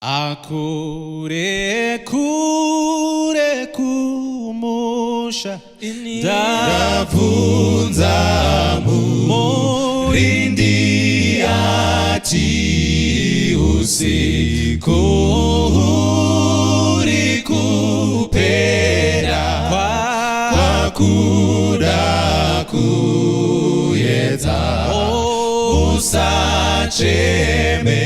Akure kure kumusha Ndabvunza murindi ati usiku huri kupera kwakuda kuedza. Musacheme,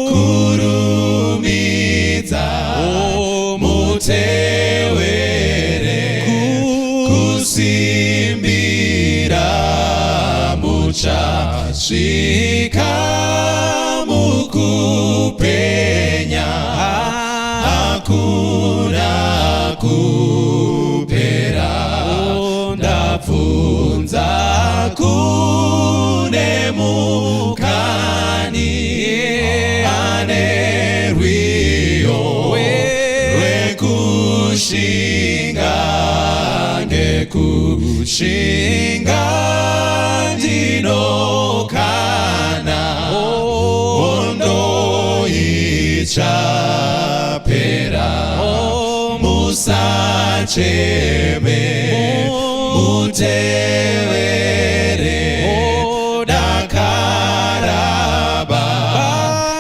kurumidza, mutewere kusimbira, muchasvika mukupenya. Hakuna kupera. Ndabvunza kune mukani ane rwiyo rwekushinga, ngekushinga ndinokana, hondo ichapera. Musacheme, mutevere, dakaraba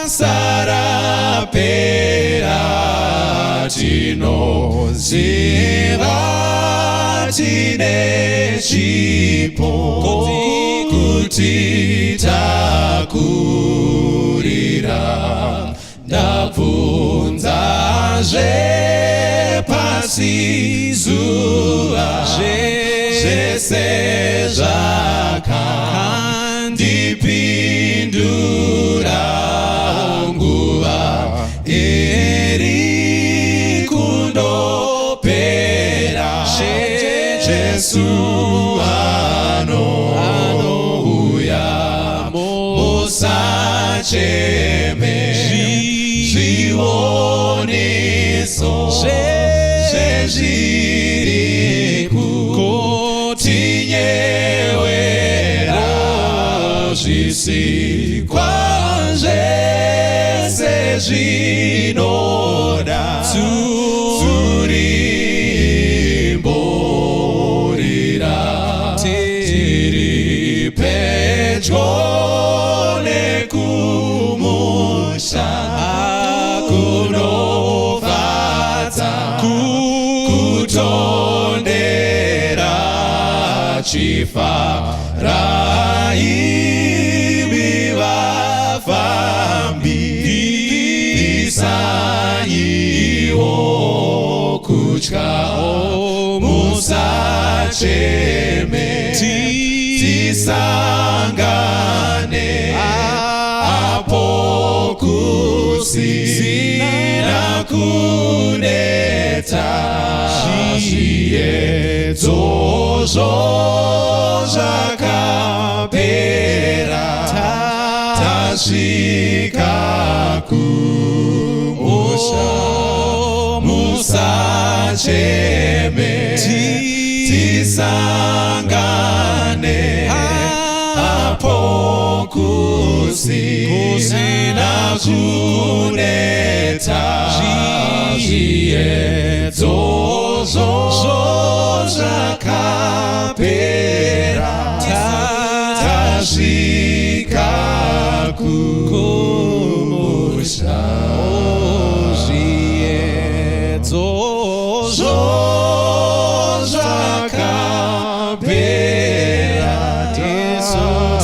sarapera. Tinoziva tine chipo kuti takurira. Ndabvunza zvepasi zuva, zvese zvakandipindura, nguva iri kundopera. Jesu anouya, musacheme. Zvioniso zvezviri kutinyewera, zvisikwa zvese zvinoda tsurimborira. Tiri pedyo nekumusha kunofadza kutondera. Chifarai imi vafambi, isanyiwo kutya. Musacheme, tisangane apo kusina kuneta. Zviedzozvo zvakapera, tasvika kumusha. Musacheme, tisangane apo kusina kuneta. Zviedzozvo zvakapera, tasvika kumusha. Zviedzo zvo zvakapera,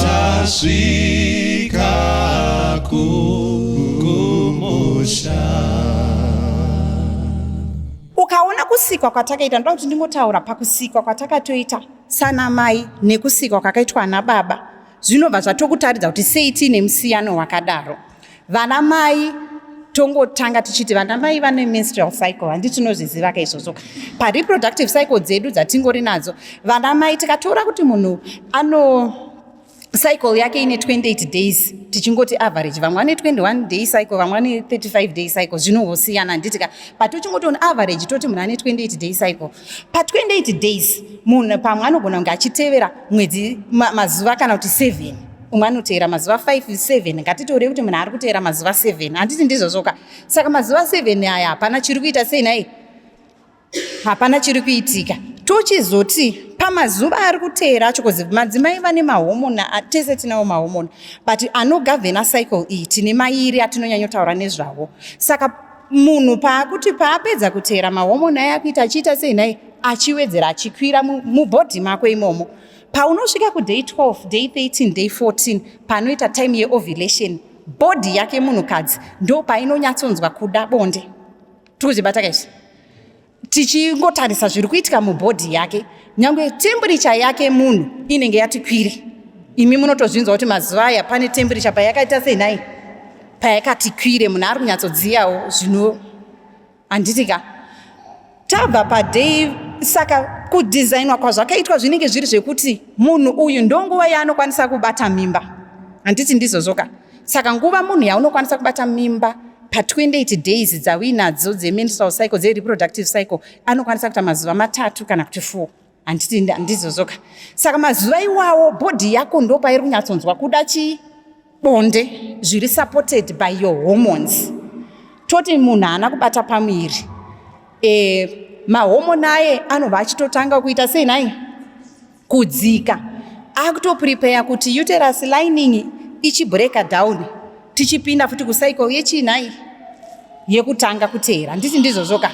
tasvika kumusha. Ukaona kusikwa kwatakaita, ndoda kuti ndingotaura pakusikwa kwatakatoita sana mai nekusikwa kwakaitwa nababa, zvinobva zvatokutaridza kuti sei tiine musiyano wakadaro. Vana mai, tongotanga tichiti vana mai vane menstrual cycle, handi tinozviziva ka izvozvo? Pareproductive cycle dzedu dzatingori nadzo, vana mai, tikatora kuti munhu ano cycle yake ine 28 days, tichingoti average, vamwe vane 21 day cycle, vamwe vane 35 day cycle, zvinongosiyana, handitika? But tochingoti on average toti munhu ane 28 day cycle. Pa28 days munhu pamwe anogona kunge achitevera mwedzi mazuva kana kuti 7. Umwe anoteera mazuva 5, 7. Ngatitore kuti munhu ari kuteera mazuva 7. Handiti ndizvozvoka? Saka mazuva 7 aya hapana chiri kuita sei nhai? Hapana chiri kuitika. Tochizoti pamazuva ari kuteera acho, kozi madzimai vane mahomoni, tese tinawo mahomoni, but anogavhena cycle iyi tine mairi atinonyanyotaura nezvavo. Saka munhu paakuti paapedza kuteera mahomoni aya akuita achiita sei nhai, achiwedzera achikwira mubhodhi mako imomo. Paunosvika kuday 12, day 13, day 14, panoita time yeovulation, bhodhi yake munhukadzi ndo painonyatsonzwa kuda bonde. Tiri kuzvibata kaizvi? Tichingotarisa zviri kuitika mubhodhi yake, nyange temperature yake munhu inenge yati kwire. Imi munotozvinzwa kuti mazuva aya pane temperature payakaita sei nhai, payakati kwire, munhu ari kunyatsodziyawo zvino, handiti ka? Tabva paday, saka kudhizainwa kwazvakaitwa zvinenge zviri zvekuti munhu uyu ndonguva yaanokwanisa kubata mimba, handiti ndizvozvoka? Saka nguva munhu yaunokwanisa kubata mimba pa28 days dzauinadzo dzemenstrual cycle, dzereproductive cycle, anokwanisa kuita mazuva 3 kana kuti 4, handiti ndizvozvoka? Saka mazuva iwawo bhodhi yako ndo pairi kunyatsonzwa kuda chii? Bonde, zviri supported by your hormones. Toti munhu haana kubata pamuviri, mahomoni aye anobva achitotanga kuita sei nhai? Kudzika, akutoprepare kuti uterus lining ichibreaka down, tichipinda futi kucycle yechii nhai? Yekutanga kuteera, handiti ndizvozvoka?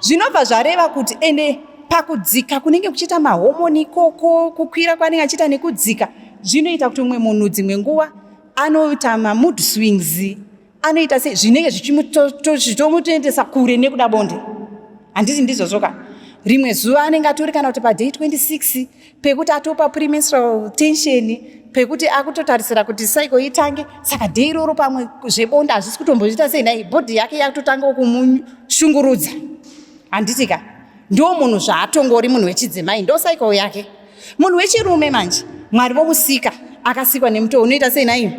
Zvinobva zvareva kuti ende pakudzika kunenge kuchiita mahomoni ikoko, kukwira kwanenge achiita nekudzika, zvinoita kuti umwe munhu dzimwe nguva anoita mamood swings, anoita sei, zvinenge zvichitomutoendesa kure nekuda bonde, handiti ndizvozvoka? Rimwe zuva anenge atori kana kuti paday 26 pekuti atopa premenstrual tension, pekuti akutotarisira kuti cycle itange. Saka day iroro pamwe zvebonde hazvisi kutombozviita sei nhai, bhodhi yake yakutotanga kumushungurudza, handiti ka? Ndo munhu zvaatongori munhu wechidzimai, ndo cycle yake. Munhu wechirume manje, Mwari vomusika akasikwa nemutoo unoita sei nhai?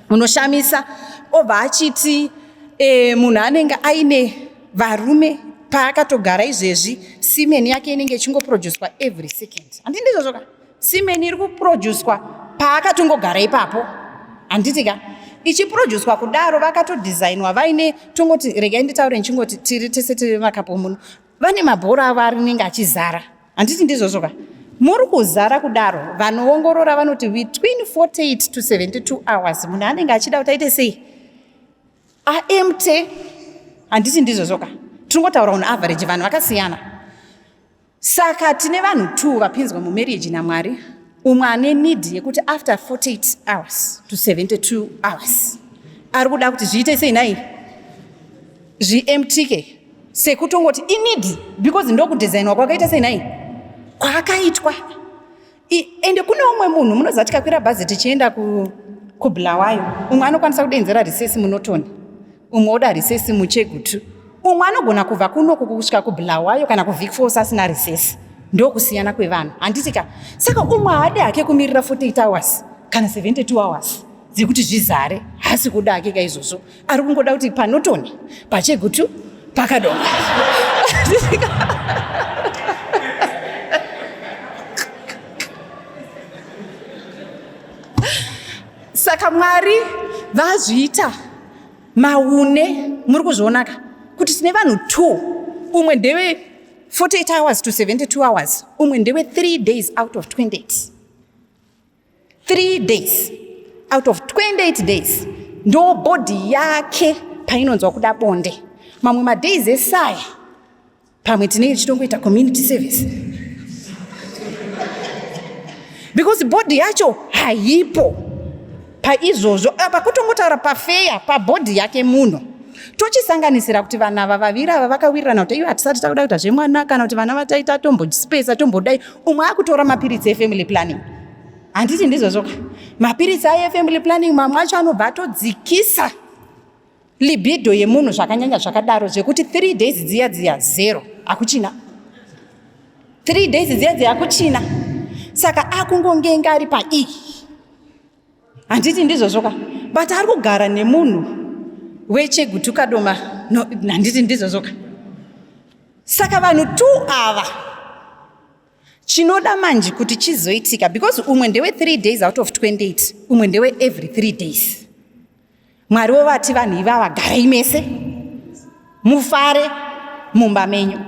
Unoshamisa. Obva achiti munhu anenge aine varume paakatogara izvezvi, semen yake inenge ichingoproducwa every second, handiti ndizvozvoka? Semen iri kuproducwa paakatongogara ipapo, handiti ka? Ichiproducwa kudaro, vakatodhizainwa vaine, tongoti regai nditaure ndichingoti tiri tese tiri makapo muno, vane mabhora avo arinenge achizara, handiti ndizvozvoka? Muri kuzara kudaro, vanoongorora vanoti between 48 to 72 hours munhu anenge achida kuti aite sei? Aempty, handiti ndizvozvoka? Tinongotaura on average, vanhu vakasiyana. Saka tine vanhu 2 vapinzwa mumarriage naMwari. Umwe ane need yekuti after 48 hours to 72 hours ari kuda kuti zviite sei nhai? Zviemptike, sekutongoti ineed, because ndokudhizainwa kwakaita sei nhai? Kwaakaitwa. Ende kune umwe munhu, munoziva tikakwira bhazi tichienda kuBulawayo, umwe anokwanisa kudenzera risesi muNorton, umwe oda risesi muChegutu, umwe anogona kubva kunoku kusvika kuBulawayo kana kuVic Falls asina risesi. Ndokusiyana kwevanhu, handiti ka? Saka umwe haadi hake kumirira 48 hours kana 72 hours dzekuti zvizare, haasi kuda hake kaizvozvo, ari kungoda kuti paNorton, paChegutu pakadonga. Saka Mwari vazviita maune, muri kuzvionaka kuti tine vanhu 2, umwe ndewe 48 hours to 72 hours, umwe ndewe 3 days out of 28. 3 days out of 28 days ndo bhodhi yake painonzwa kuda bonde. Mamwe madays esaya pamwe tinenge tichitongoita community service, because bhodhi yacho haipo paizvozvo. Apa kutongotaura pafeya pabhodhi yake munhu, tochisanganisira kuti vanhu ava vaviri ava vakawirirana kuti iyo hatisati takuda kuita zvemwana, kana kuti vana vataita tombospesa tombodai. Umwe akutora mapiritsi efamily planning, handiti ndizvozvoka? Mapiritsi ayo efamily planning mamwe acho anobva atodzikisa libido yemunhu zvakanyanya zvakadaro, zvekuti 3 days dziya dziya zero, hakuchina. 3 days dziya dziya hakuchina. Saka akungongenga ari paii, handiti ndizvozvoka? But ari kugara nemunhu weChegutu Kadoma, no, handiti ndizvozvoka? Saka vanhu 2 ava, Chinoda manje kuti chizoitika, because umwe ndewe 3 days out of 28, umwe ndewe every 3 days. Mwari wovati vanhu ivava garai mese mufare mumba menyu.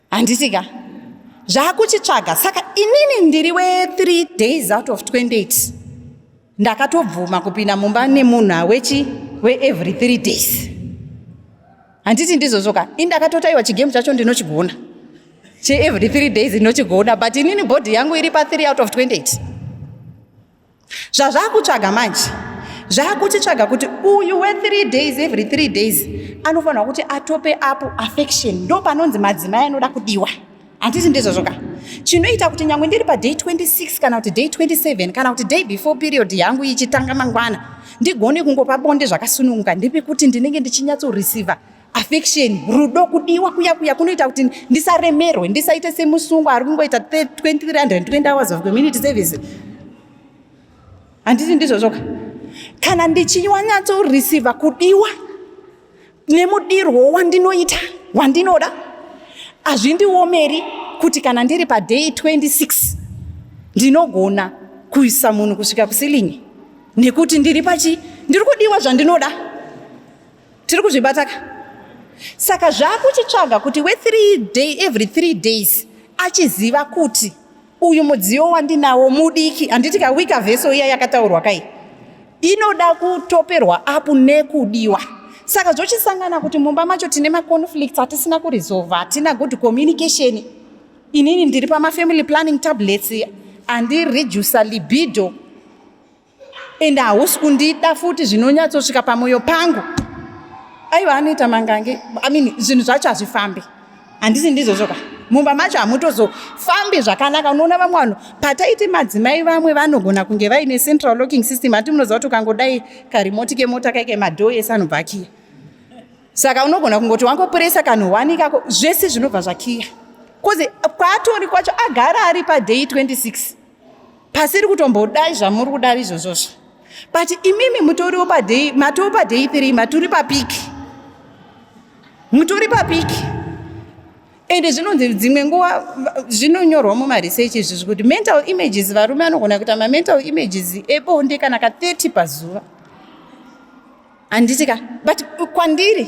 Handiti ka? Zvakuchitsvaga. Saka inini ndiri we3 days out of 28, ndakatobvuma kupinda mumba nemunhu awechi weevery 3 days. Handiti ndizvozvo ka? Ini ndakatotaiwa chigame chacho ndinochigona, cheevery 3 days ndinochigona, but inini body yangu iri pa3 out of 28. Zvazvakutsvaga manje, zvakuchitsvaga kuti uyu we3 days, every 3 days, anofanirwa kuti atope up affection. Ndo panonzi madzimai anoda kudiwa. Handiti ndizvozvo ka? Chinoita kuti nyange ndiri paday 26 kana kuti day 27 kana kuti day before period yangu ichitanga mangwana, ndigone kungopa bonde zvakasununguka, ndepekuti ndinenge ndichinyatsoreceiva affection, rudo, kudiwa kuya kuya kunoita kuti ndisaremerwe, ndisaite semusungwa ari kungoita 2320 hours of community service. Handiti ndizvozvo ka? Kana ndichiwanyatsoreceiva kudiwa nemudirwo wandinoita wandinoda, hazvindiomeri kuti kana ndiri paday 26 ndinogona kuisa munhu kusvika kuceiling, nekuti ndiri pachi ndiri kudiwa zvandinoda. Tiri kuzvibataka. Saka zvakuchitsvaga kuti we3 day, every 3 days achiziva kuti uyu mudziyo wandinawo mudiki. Handiti ka? Weaker vessel iya yakataurwa kai inoda kutoperwa up nekudiwa. Saka zvochisangana kuti mumba macho tine maconflicts atisina kuresolva, hatina good communication. Inini ndiri pamafamily planning tablets andiredusa libido, ende hausi kundida futi zvinonyatsosvika pamwoyo pangu. Aiwa, anoita mangange. I mean, zvinhu zvacho hazvifambi. Handisi ndizvozvo ka? Mumba macho hamutozofambi zvakanaka. Unoona vamwe vanhu, pataiti madzimai vamwe vanogona kunge vaine central locking system. Hati munoziva kuti ukangodai karemote kemota kaike, madoor ese anobva akiya? Saka unogona kungoti wangopuresa kanhu one ikako, zvese zvinobva zvakiya, cause kwaatori kwacho agara ari paday 26, pasiri kutombodai zvamuri kudari izvozvozvo. But imimi mutoriwo paday, matoo paday 3, maturi papeak, mutori papeak. Ende zvinonzi dzimwe nguva zvinonyorwa mumaresearch izvizvi kuti mental images, varume anogona kuita mamental images ebonde kana ka30 pazuva. Handiti ka? But kwandiri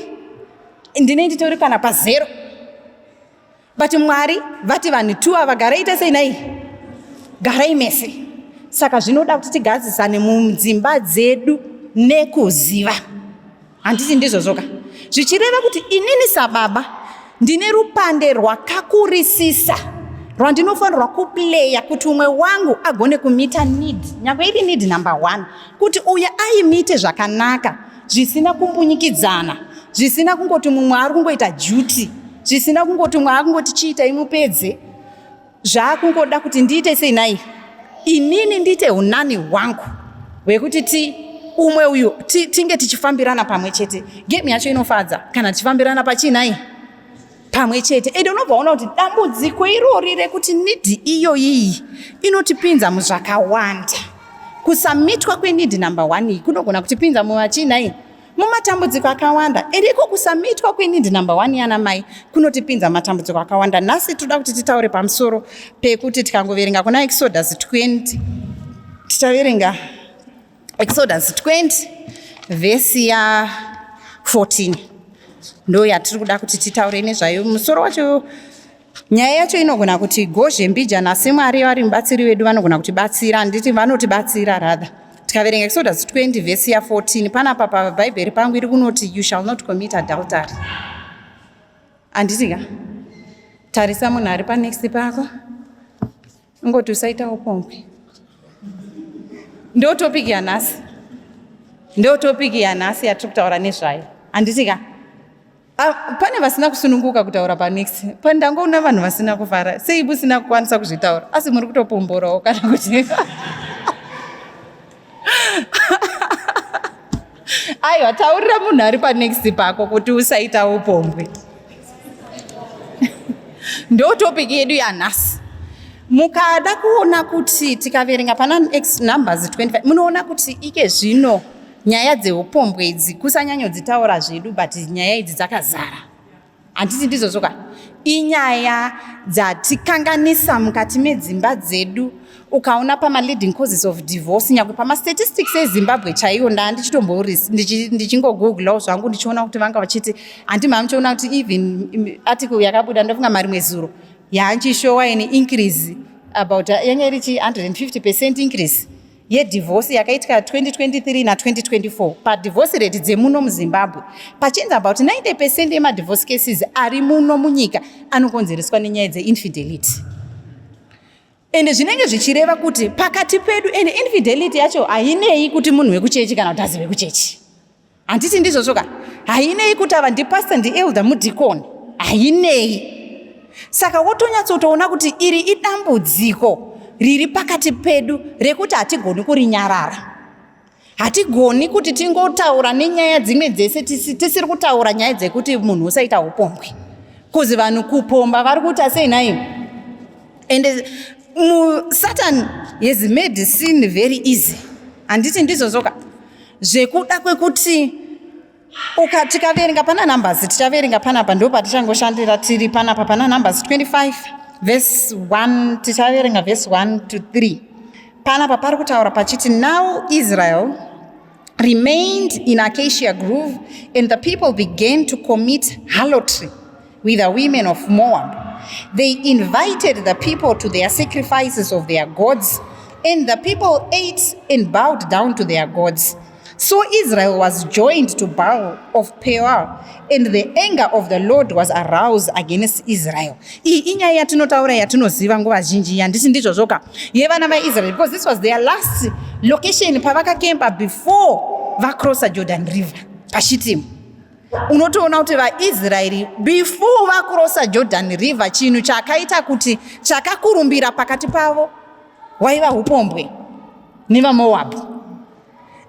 ndine nditori kana pazero. But Mwari vati vanhu tu ava garai sei nai? Garai mese. Saka zvinoda kuti tigadzisane mudzimba dzedu nekuziva. Handiti ndizvozvo ka? Zvichireva kuti inini sababa ndine rupande rwakakurisisa rwandinofanirwa kuplaya kuti umwe wangu agone kumeeta need, nyange iri need number one, kuti uye aimeete zvakanaka, zvisina kumbunyikidzana, zvisina kungoti mumwe ari kungoita duty, zvisina kungoti mumwe ari kungoti chiitai mupedze. Zvaakungoda kuti ndiite sei nai? Inini ndiite unani hwangu hwekuti ti umwe uyu tinge tichifambirana pamwe chete. Game yacho inofadza kana tichifambirana pachinai pamwe chete. Ende unobva waona kuti dambudziko irori rekuti need iyoyiyi inotipinza muzvakawanda. Kusameetwa kweneed number one iyi kunogona kutipinza muvachinai mumatambudziko akawanda. Ende iko kusameetwa kweneed number one yana mai kunotipinza matambudziko akawanda. Nhasi toda kuti titaure pamusoro pekuti tikangoverenga kuna Exodus 20, tichaverenga Exodus 20 vhesi ya14, ndo yatiri kuda kuti titaure nezvayo. Musoro wacho, nyaya yacho inogona kuti gozhe mbijana, asi Mwari vari mubatsiri wedu, vanogona kutibatsira. Handiti vanotibatsira? Rather, tikaverenga Exodus 20 vhesi ya14 panapa, pabhaibheri pangu iri kunoti, "You shall not commit adultery." Handiti ka? Tarisa munhu ari panext pako, ungoti, "Usaita upombwe." Ndo topic yanhasi, ndo topic yanhasi yatiri kutaura nezvayo. Handiti ka? Ah, pane vasina kusununguka kutaura panext. Pandangoona vanhu vasina kufara. Sei musina kukwanisa kuzvitaura? Asi muri kutopomborawo kana kuti aiwa? Taurira munhu ari panext pako kuti usaita upombwe. Ndo topic yedu yanhasi. Mukada kuona kuti tikaverenga pana Numbers 25, munoona kuti ike zvino nyaya dzeupombwe idzi kusanyanyodzitaura zvedu, but nyaya idzi dzakazara. Handiti ndizvozvo ka? Inyaya dzatikanganisa mukati medzimba dzedu. Ukaona pama-leading causes of divorce, nyangwe pama-statistics eZimbabwe chaiwo, ndaa ndichingogooglawo zvangu ndichiona kuti vanga vachiti, handi mamuchiona kuti even article yakabuda, ndofunga marimwe zuro, yanchishowa ine increase about yanga iri chi 150% increase yedivorce yakaitika 2023 na2024 padivorce rate dzemuno muZimbabwe, pachinzi about 90% yemadivorce cases ari muno munyika anokonzereswa nenyaya dzeinfidelity. Ende zvinenge zvichireva kuti pakati pedu, ende infidelity yacho hainei kuti munhu wekuchechi kana kuti azi wekuchechi. Handiti ndizvozvo ka? Hainei kuti ava ndipastor, ndielder, mudhikoni, hainei. Saka wotonyatsotoona kuti iri idambudziko riri pakati pedu rekuti hatigoni kurinyarara. Hatigoni kuti tingotaura nenyaya dzimwe dzese tisiri kutaura nyaya dzekuti munhu usaita upombwe, kuzi vanhu kupomba vari kuita sei nai. And Satan has made sin very easy. Handiti ndizvozvo ka? Zvekuda kwekuti tikaverenga pana Numbers, tichaverenga panapa, ndo patichangoshandira tiri panapa pana Numbers 25 verse 1. Tichaverenga verse 1 to 3. Panapa pari kutaura pachiti, "Now Israel remained in Acacia Grove, and the people began to commit harlotry with the women of Moab. They invited the people to their sacrifices of their gods, and the people ate and bowed down to their gods. So Israel was joined to Baal of Peor, and the anger of the Lord was aroused against Israel." Iyi inyaya yatinotaura, yatinoziva nguva zhinji, handiti ndizvozvoka, yevana vaIsrael, because this was their last location pavakakemba before vacrossa Jordan River paShitimu. Unotoona kuti vaIsraeri before vacrossa Jordan River, chinhu chakaita kuti chakakurumbira pakati pavo waiva upombwe nevaMoabhu.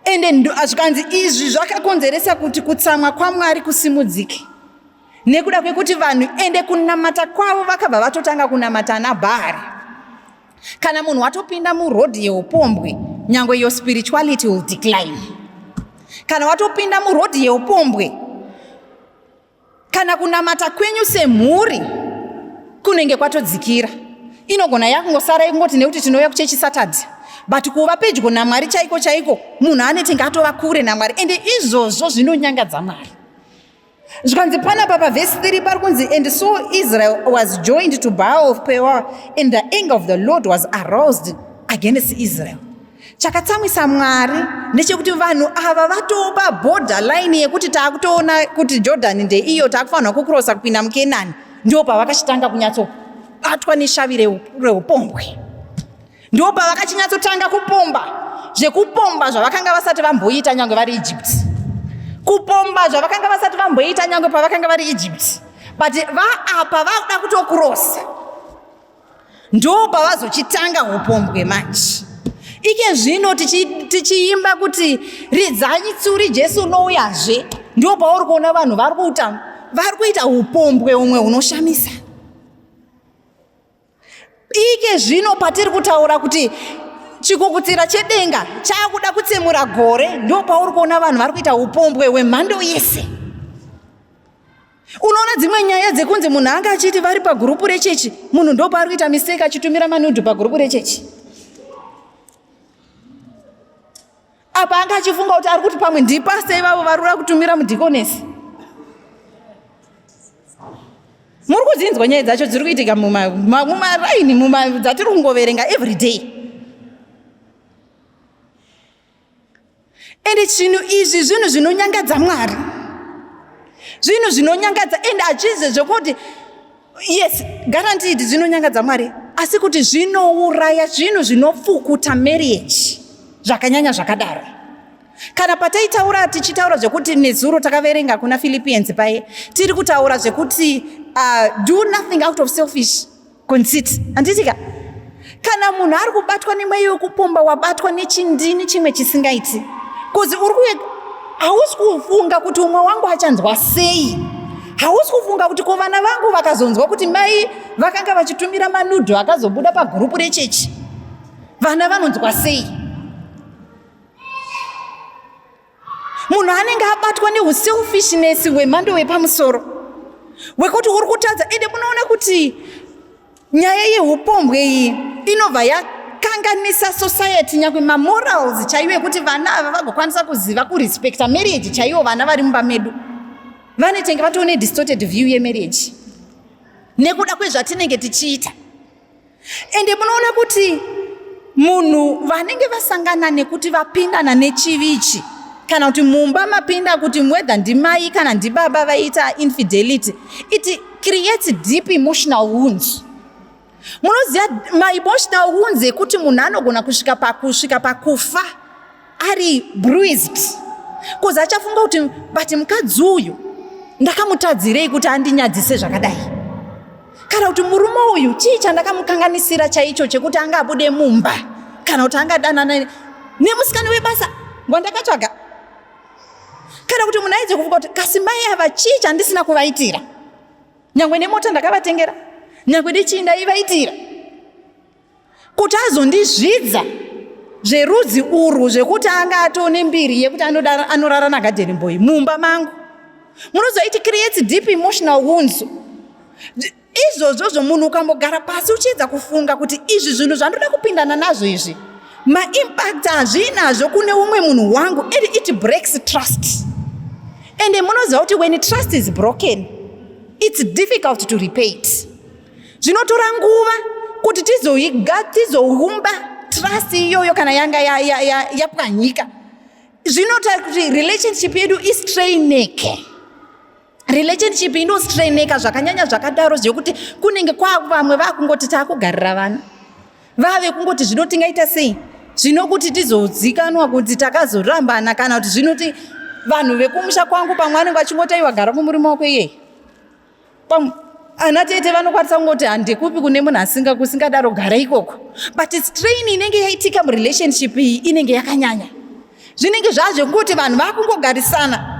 Ende zvikanzi izvi zvakakonzeresa kuti kutsamwa kwaMwari kusimudzike nekuda kwekuti vanhu, ende kunamata kwavo, vakabva vatotanga kunamata naBhaari. Kana munhu watopinda murodhi yeupombwe, nyangwe your spirituality will decline. Kana watopinda murodhi yeupombwe, kana kunamata kwenyu semhuri kunenge kwatodzikira. Inogona yakungosara ikungoti nekuti tinouya kuchechi Saturday, but kuva pedyo naMwari chaiko chaiko, munhu aneti ngatova kure naMwari. Ende izvozvo zvinonyangadza Mwari. Zvikanzi panapa pavhesi 3 pari kunzi, "And so Israel was joined to Baal of Peor, and the anger of the Lord was aroused against Israel." Chakatsamwisa Mwari ndechekuti vanhu ava vatopa border line yekuti taakutoona kuti Jordan ndeiyo, taakufanirwa kukurosa kupinda muKenani, ndo pavakachitanga kunyatsobatwa neshavi reupombwe. Ndo pavakachinyatsotanga kupomba zvekupomba zvavakanga vasati vamboita nyange vari Egypt, kupomba zvavakanga vasati vamboita nyange pavakanga vari Egypt. But vaapa vakuda kutokurosa, ndo pavazochitanga upombwe manje. Ike zvino tichiimba kuti ridzanyi tsuri, Jesu unouyazve, ndo pauri kuona vanhu vari kuita upombwe humwe hunoshamisa. Ike zvino patiri kutaura kuti chikukutsira chedenga chaakuda kutsemura gore, ndo pauri kuona vanhu vari kuita upombwe hwemhando yese. Unoona dzimwe nyaya dzekunzi munhu anga achiti vari pagurupu rechechi, munhu ndo paari kuita mistake achitumira manudes pagurupu rechechi. Apa anga achifunga kuti ari kuti pamwe ndipastor ivavo vari kuda kutumira mudhikonesi. Muri kudzinzwa nyaya dzacho dziri kuitika mumaraini dzatiri kungoverenga every day. Ende chinhu izvi zvinhu zvinonyangadza Mwari, zvinhu zvinonyangadza. Ende hachizi zvekuti, yes, guaranteed zvinonyangadza Mwari, asi kuti zvinouraya, zvinhu zvinopfukuta marriage zvakanyanya zvakadaro. Kana pataitaura, tichitaura zvekuti nezuro takaverenga kuna Philippians paye, tiri kutaura zvekuti do nothing out of selfish conceit, handitika? Kana munhu ari kubatwa nemweya wekupomba, wabatwa nechindini chimwe chisingaiti, kuzi uri hausi kufunga kuti umwe wangu achanzwa sei. Hausi kufunga kuti ko vana vangu vakazonzwa kuti mai vakanga vachitumira manudes akazobuda pagurupu rechechi, vana vanonzwa sei? Munhu anenge abatwa neuselfishness hwemhando yepamusoro. Wekuti uri kutadza, ende munoona kuti nyaya yeupombwe iyi inobva yakanganisa society, nyangwe mamorals chaiwo ekuti vana ava vagokwanisa kuziva kurespecta marriage chaiwo. Vana vari mumba medu vanetenge vatone distorted view yemarriage nekuda kwezvatinenge tichiita. Ende munoona kuti munhu vanenge vasangana nekuti vapindana nechivi ichi, kana kuti mumba mapinda kuti whether ndimai kana ndibaba vaita infidelity, it creates deep emotional wounds. Munoziva maemotional wounds ekuti munhu anogona kusvika pakufa ari bruised, 'cause achafunga kuti, "But mukadzi uyu ndakamutadzirei kuti andinyadzise zvakadai?" Kana kuti, "Murume uyu chii chandakamukanganisira chaicho chekuti anga abude mumba, kana kuti angadanana nemusikana webasa wandakatsvaga?" Kana kuti munhu aidze kufunga kuti, "Kasi mai ava chii chandisina kuvaitira? Nyangwe nemota ndakavatengera, nyangwe nechii ndaivaitira, kuti azondizvidza zverudzi urwu, zvekuti anga atone mbiri yekuti anorara nagarden boy mumba mangu?" Munoziva, it creates deep emotional wounds. Izvozvozvo munhu ukambogara pasi uchiedza kufunga kuti izvi zvinhu zvandoda kupindana nazvo izvi, maimpact azviinazvo kune umwe munhu wangu, and it breaks trust. Ende munoziva kuti when trust is broken, it's difficult to repair it. Zvinotora nguva kuti tizoiga, tizoumba trust iyoyo kana yanga yapwanyika. Zvinoita kuti relationship yedu istraineke, relationship inostraineka zvakanyanya zvakadaro, zvekuti kunenge kwavamwe vakungoti taakugarira vana, vave kungoti zvino tingaita sei zvino kuti tizozikanwa kuti takazorambana, kana kuti zvinoti vanhu vekumusha kwangu pamwe vanenge vachingoti, "Aiwa, gara kumurume wako iyeye." Pamwe ana tete vanokwanisa kungoti, "Handekupi kune munhu asinga kusingadaro, gara ikoko." But strain inenge yaitika murelationship iyi inenge yakanyanya. Zvinenge zvazvekungoti vanhu vakungogarisana.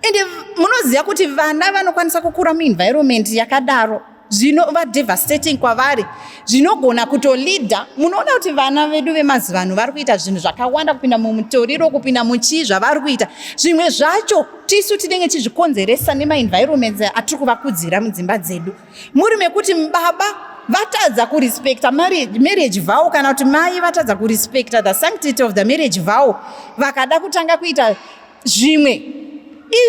Ende munoziva kuti vana vanokwanisa kukura muenvironment yakadaro, zvinova devastating kwavari, zvinogona kutoleada. Munoona kuti vana vedu vemazuva ano vari kuita zvinhu zvakawanda, kupinda mumutoriro, kupinda muchii zvavari kuita. Zvimwe zvacho tisu tinenge tichizvikonzeresa nemaenvironments atiri kuvakudzira mudzimba dzedu, muri mekuti baba vatadza kurespecta marriage vow, kana kuti mai vatadza kurespecta the sanctity of the marriage vow, vakada kutanga kuita zvimwe.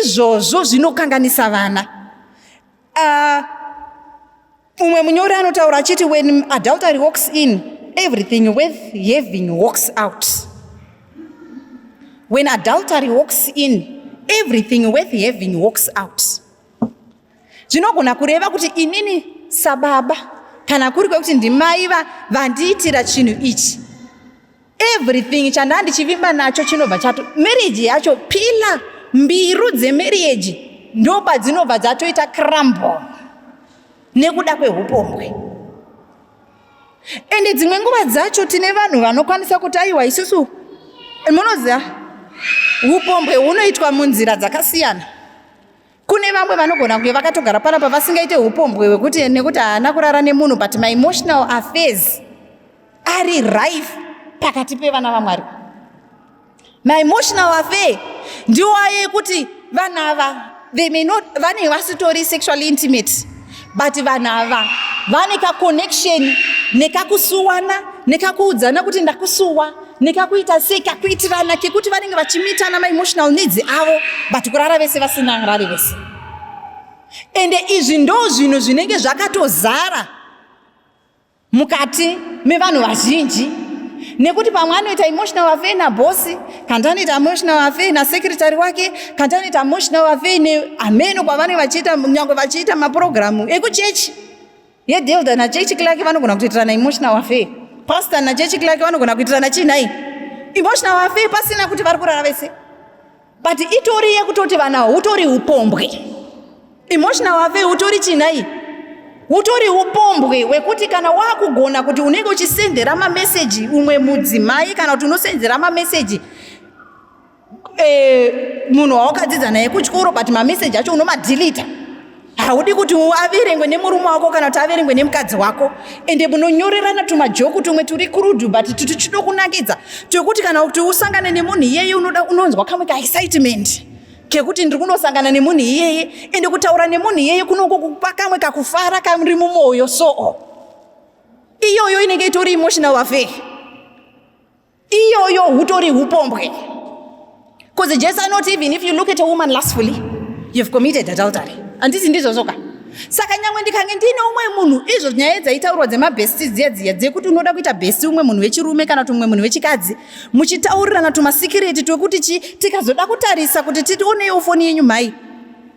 Izvozvo zvinokanganisa vana. Mumwe munyori anotaura achiti, "When adultery walks in, everything worth having walks out." When adultery walks in, everything worth having walks out. Zvinogona kureva kuti inini sababa, kana kuri kwekuti ndimai vandiitira chinhu ichi, everything chandaa ndichivimba nacho chinobva chato, marriage yacho, pillar mbiru dzemarriage ndopa dzinobva dzatoita crumble nekuda kweupombwe. Ende dzimwe nguva dzacho tine vanhu vanokwanisa kuti, "Aiwa, isusu." Munoziva upombwe hunoitwa munzira dzakasiyana. Kune vamwe vanogona kunge vakatogara panapa vasingaite upombwe hwekuti nekuti haana kurara nemunhu, but maemotional affairs ari rife pakati pevana vaMwari. Maemotional affair ndiwo aye ekuti vanhu ava, they may not, vanenge vasitori sexually intimate, but vanhu ava vane kaconnection nekakusuwana, nekakuudzana kuti ndakusuwa, nekakuita sei, kakuitirana kekuti vanenge vachimitana maemotional needs avo, but kurara vese vasina rari vese. Ende izvi ndo zvinhu zvinenge zvakatozara mukati mevanhu vazhinji, nekuti pamwe anoita emotional affair nabhosi, kana anoita emotional affair nasecretary wake, kana anoita emotional affair nehameno kwavanenge vachiita, nyange vachiita mapurogiramu ekuchechi yedelta nachurch clerk, vanogona kutoitirana emotional affair. Pastor nachurch clerk vanogona kuitirana chinai emotional affair pasina kuti vari kurara vese, but itori yekutoti vanhu hutori upombwe. Emotional affair utori chinai, utori upombwe hwekuti kana wakugona kuti unenge uchisendera mameseji umwe mudzimai, kana kuti unosendera mameseji munhu wawakadzidza naye kuchikoro, but mameseji acho unomadhilita, haudi kuti averengwe nemurume wako kana kuti averengwe nemukadzi wako. Ende munonyorerana tumajoke tumwe turi crude, but tuchido kunakidza, twekuti kana kuti usangane nemunhu iyeye, unoda unonzwa kamwe kaexcitement. Kekuti ndiri kunosangana nemunhu iyeye, ende kutaura nemunhu iyeye kunongokupa kamwe kakufara kari mumwoyo. So iyoyo inenge itori emotional affair. Iyoyo hutori upombwe, because Jesu anoti even if you look at a woman lustfully, you've committed adultery. Handiti ndizvozvoka? Saka nyangwe ndikange ndiine umwe munhu, izvo nyaya dzaitaurwa dzemabesties dziya dziya dzekuti unoda kuita bestie umwe munhu wechirume kana kuti umwe munhu wechikadzi, muchitaurirana tumasecret twekuti chi tikazoda kutarisa kuti tioneiwo foni yenyu mhai,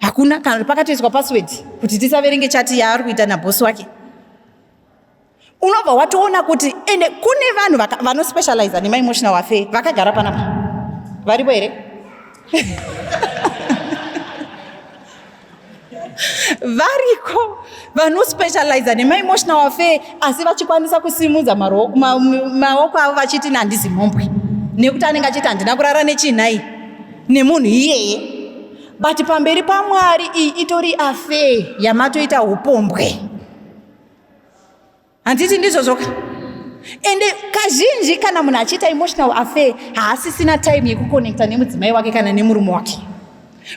hakuna, kana kuti pakatoiswa password kuti tisaverenge chat yaari kuita nabhosi wake. Unobva watoona kuti ende kune vanhu vanospecializa nemaemotional affair vakagara panapa. Varipo here? Variko vanospecializa nemaemotional affair, asi vachikwanisa kusimudza maoko avo vachiti, "Handisi mhombwe," nekuti anenge achiti, "Handina kurara nechinhai nemunhu iyeye." But pamberi paMwari iyi itori affair yamatoita upombwe. Handiti ndizvozvoka? Ende kazhinji kana munhu achiita emotional affair, haasisina time yekuconnecta nemudzimai wake kana nemurume wake,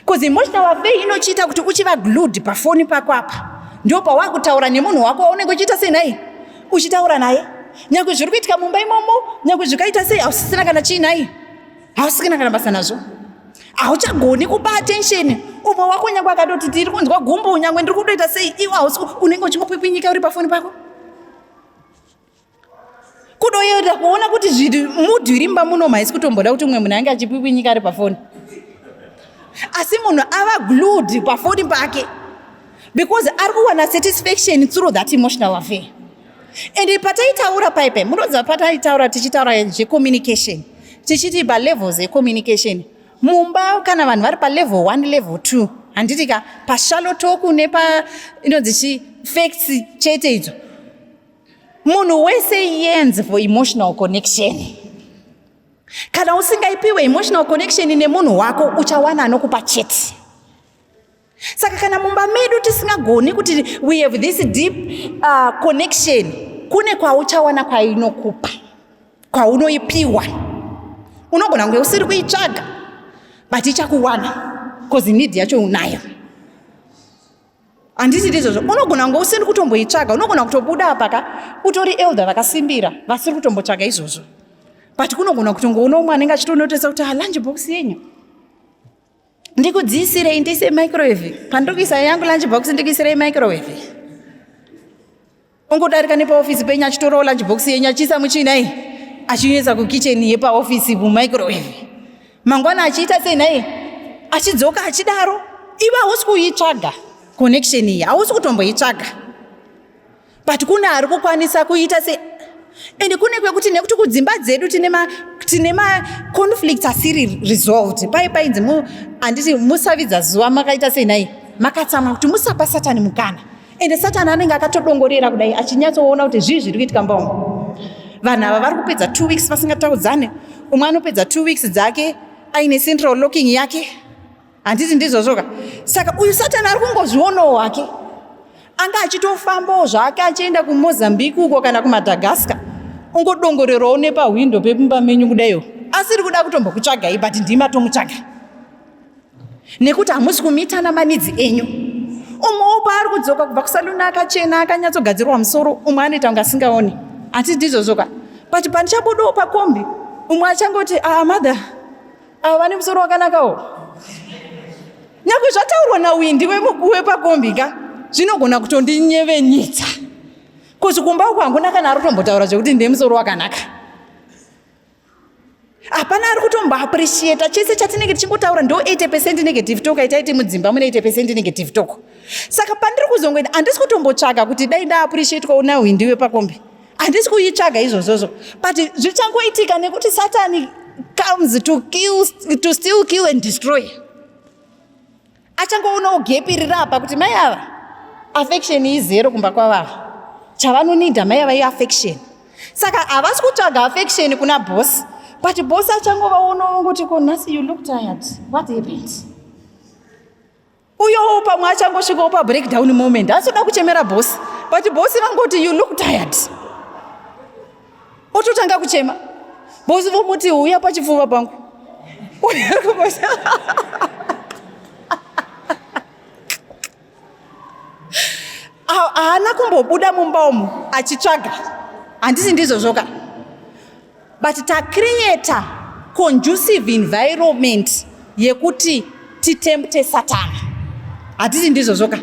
because emotional affair inochiita kuti uchiva glued pafoni pako. Apa ndo pawakutaura nemunhu wako waunenge uchiita sei nai, uchitaura naye, nyange zviri kuitika mumba imomo, nyange zvikaita sei, hausisina kana chii nai, hausisina kana basa nazvo. Hauchagoni kupa attention umwe wako, nyange akatoti, "Tiri kunzwa gumbo," nyange ndiri kutoita sei, iwe hausi, unenge uchingopwipwinyika uri pafoni pako, kudoenda kuona kuti zviri mood iri mumba muno. Haisi kutomboda kuti umwe munhu ange achipwipwinyika ari pafoni, asi munhu ava glued pafoni pake because ari kuwana satisfaction through that emotional affair. And pataitaura paipai, munoziva, pataitaura tichitaura zvecommunication, tichiti palevels ecommunication mumba, kana vanhu vari palevel 1, level 2, handiti ka, pashallow talk nepa inonzi chi facts chete idzo, munhu wese yearns for emotional connection. Kana usingaipiwe emotional connection nemunhu wako, uchawana anokupa chete. Saka kana mumba medu tisingagoni kuti we have this deep connection, kune kwauchawana kwainokupa, kwaunoipiwa. Unogona kunge usiri kuitsvaga, but ichakuwana because need yacho unayo. Handiti ndizvozvo? Unogona kunge usiri kutomboitsvaga. Unogona kutobuda apa ka utori elder vakasimbira vasiri kutombotsvaga izvozvo, but kunogona kutongoona umwe anenge achitonotesa kuti, "Ah, lunch box yenyu ndikudziisirei, ndiise microwave? Pandiri kuisa yangu lunch box, ndikuisirei microwave?" Ongodarika nepaofisi penyu achitorawo lunch box yenyu, achiisa muchinai, achinyesa kukicheni yepaofisi mumicrowave. Mangwana achiita sei nai, achidzoka achidaro. Iwe hausi kuitsvaga connection iyi, hausi kutomboitsvaga, but kune ari kukwanisa kuita se. Ende kune kwekuti, nekuti kudzimba dzedu tine maconflicts asiri resolved. Pai painzi handiti musavidza zuva makaita sei nai, makatsamwa, kuti musapa Satani mukana. Ende Satani anenge akatodongorera kudai achinyatsoona kuti zvii zviri kuitika mba umu. Vanhu ava vari kupedza 2 weeks vasingataudzane. Umwe anopedza 2 weeks dzake aine central locking yake. Handiti ndizvozvoka? Saka uyu Satani ari kungozvionawo hake, anga achitofambawo zvake achienda kuMozambique uko kana kuMadagascar, ungodongorerawo nepahwindo pemumba menyu kudaiwo, asiri kuda kutombokutsvagai, but ndimi atomutsvaga nekuti hamusi kumitana maneeds enyu. Umwewo paari kudzoka kubva kusaluni akachena, akanyatsogadzirwa musoro, umwe anoita kunge asingaoni. Hati ndizvozvoka? But pandichabudawo pakombi, umwe achangoti, "Ah, mother ava vane musoro wakanakawo." Nyange zvataurwa nawindi wepakombi ka, zvinogona kutondinyevenyitsa, kuti kumba uku hakuna kana ari kutombotaura zvekuti ndine musoro wakanaka. Hapana ari kutomboappreciata. Chese chatinenge tichingotaura ndo 80% negative talk. Aitaiti mudzimba mune 80% negative talk. Saka pandiri kuzongoenda, handisi kutombotsvaga kuti dai ndaappreciatwa nahwindi wepakombi. Handisi kuitsvaga izvozvozvo, but zvichangoitika nekuti Satani comes to kill, to steal, kill and destroy. Achangoonawo gap riri apa kuti mai ava affection izero kumba kwavava. Chavanonidha mai ava iaffection. Saka havasi kutsvaga affection kuna boss, but boss achangovaonawo ngoti, "Ko nhasi you look tired, what happened?" Uyowo pamwe achangosvikawo pabreakdown moment, asoda kuchemera boss, but boss vangoti, "You look tired," ototanga kuchema. Boss vomuti, "Uya pachipfuva pangu." Haana kumbobuda mumba umu achitsvaga, handisi ndizvozvoka? But tacreata conducive environment yekuti titempte Satani, hatisi ndizvozvoka?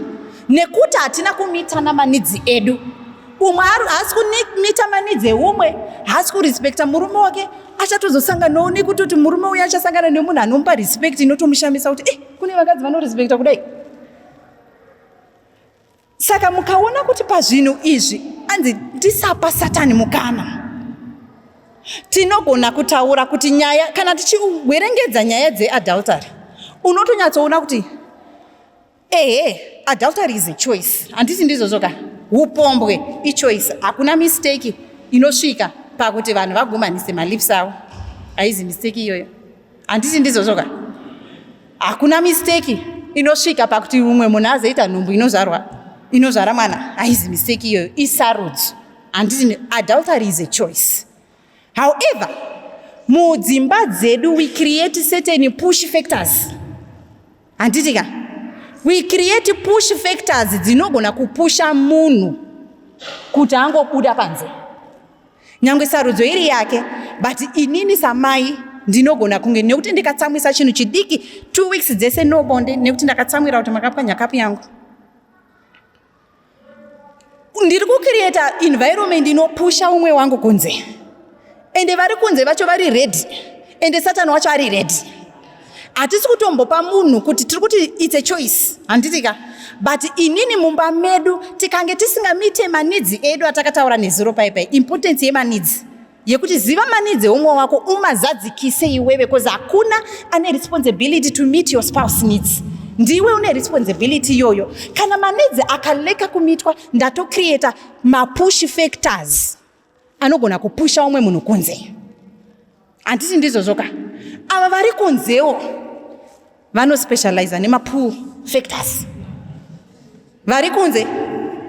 Nekuti hatina kumitana maneeds edu. Umwe haasi kumita maneeds eumwe, haasi kurespekta murume wake. Achatozosanganawo nekutoti murume uyu achasangana nemunhu anomupa respect inotomushamisa kuti kune vakadzi vanorespekta kudai. Saka mukaona kuti pazvinhu izvi anzi tisapa Satani mukana. Tinogona kutaura kuti nyaya, kana tichiwerengedza nyaya dzeadultery, unotonyatsoona kuti ehe, adultery is a choice, handisi ndizvozvoka? Upombwe ichoice. Hakuna mistake inosvika pakuti vanhu vagumanise malips avo, haizi mistake iyoyo, handisi ndizvozvoka? Hakuna mistake inosvika pakuti umwe munhu azoita nhumbu inozvarwa, inozvara mwana, haizi mistake iyoyo, isarudzo, handiti? Adultery is a choice. However, mudzimba dzedu we create certain push factors, handiti ka? We create push factors dzinogona kupusha munhu kuti angobuda panze, nyange sarudzo iri yake. But inini samai ndinogona kunge nekuti ndikatsamwisa chinhu chidiki, 2 weeks dzese no bonde, nekuti ndakatsamwira kuti makapwanya kapu yangu, ndiri kucreata environment inopusha umwe wangu kunze. Ende vari kunze vacho vari ready, ende Satani wacho ari ready. Hatisi kutombopa munhu kuti tiri kuti it's a choice, handiti ka? But inini mumba medu tikange tisingamite maneeds edu atakataura nezuro paipai, importance yemaneeds, yekuti ziva maneeds eumwe wako, umazadzikise iwewe, because hakuna ane responsibility to meet your spouse needs, ndiwe une responsibility iyoyo. Kana maneeds akaleka kumitwa, ndatocreata mapush factors anogona kupusha umwe munhu kunze, handiti ndizvozvoka? Ava vari kunzewo vanospecializa nemapull factors. Vari kunze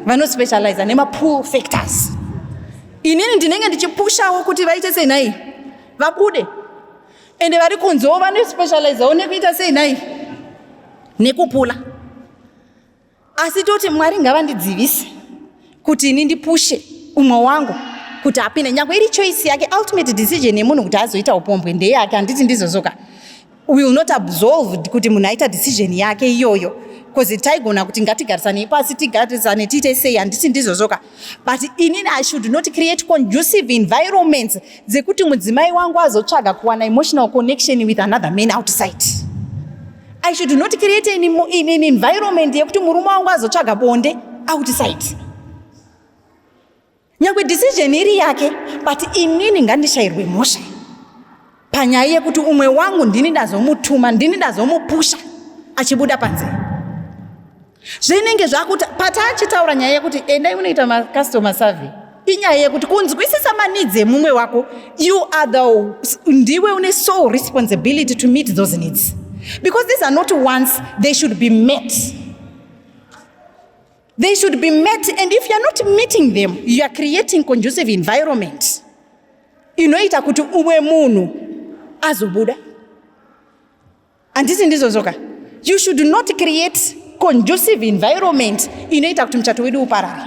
vanospecializa nemapull factors. Inini ndinenge ndichipushawo kuti vaite sei nhai, vabude. Ende vari kunzewo vanospecializawo nekuita sei nhai, nekupula. Asi toti Mwari ngavandidzivise kuti ini ndipushe umwe wangu kuti apinde, nyange iri choice yake. Ultimate decision yemunhu kuti azoita upombwe ndeyake, handiti ndizvozvoka? We will not absolve kuti munhu aita decision yake iyoyo, because taigona kuti ngatigarisane pasi, tigarisane, tiite sei, handiti ndizvozvoka? But inini I should not create conducive environments dzekuti mudzimai wangu azotsvaga kuwana emotional connection with another man outside. I should not create an environment yekuti murume wangu azotsvaga bonde outside, nyange decision iri yake. But inini ngandishayirwe mhosva panyaya yekuti umwe wangu ndini ndazomutuma, ndini ndazomupusha achibuda panze. Zvinenge zvakuti patachitaura nyaya yekuti endai unoita macustomer survey, inyaya yekuti kunzwisisa maneeds emumwe wako. You are the ndiwe une sole responsibility to meet those needs, because these are not wants, they should be met. They should be met, and if you are not meeting them, you are creating conducive environment inoita kuti umwe munhu azobuda, handiti ndizvozvoka? You should not create conducive environment inoita kuti muchato wedu uparare.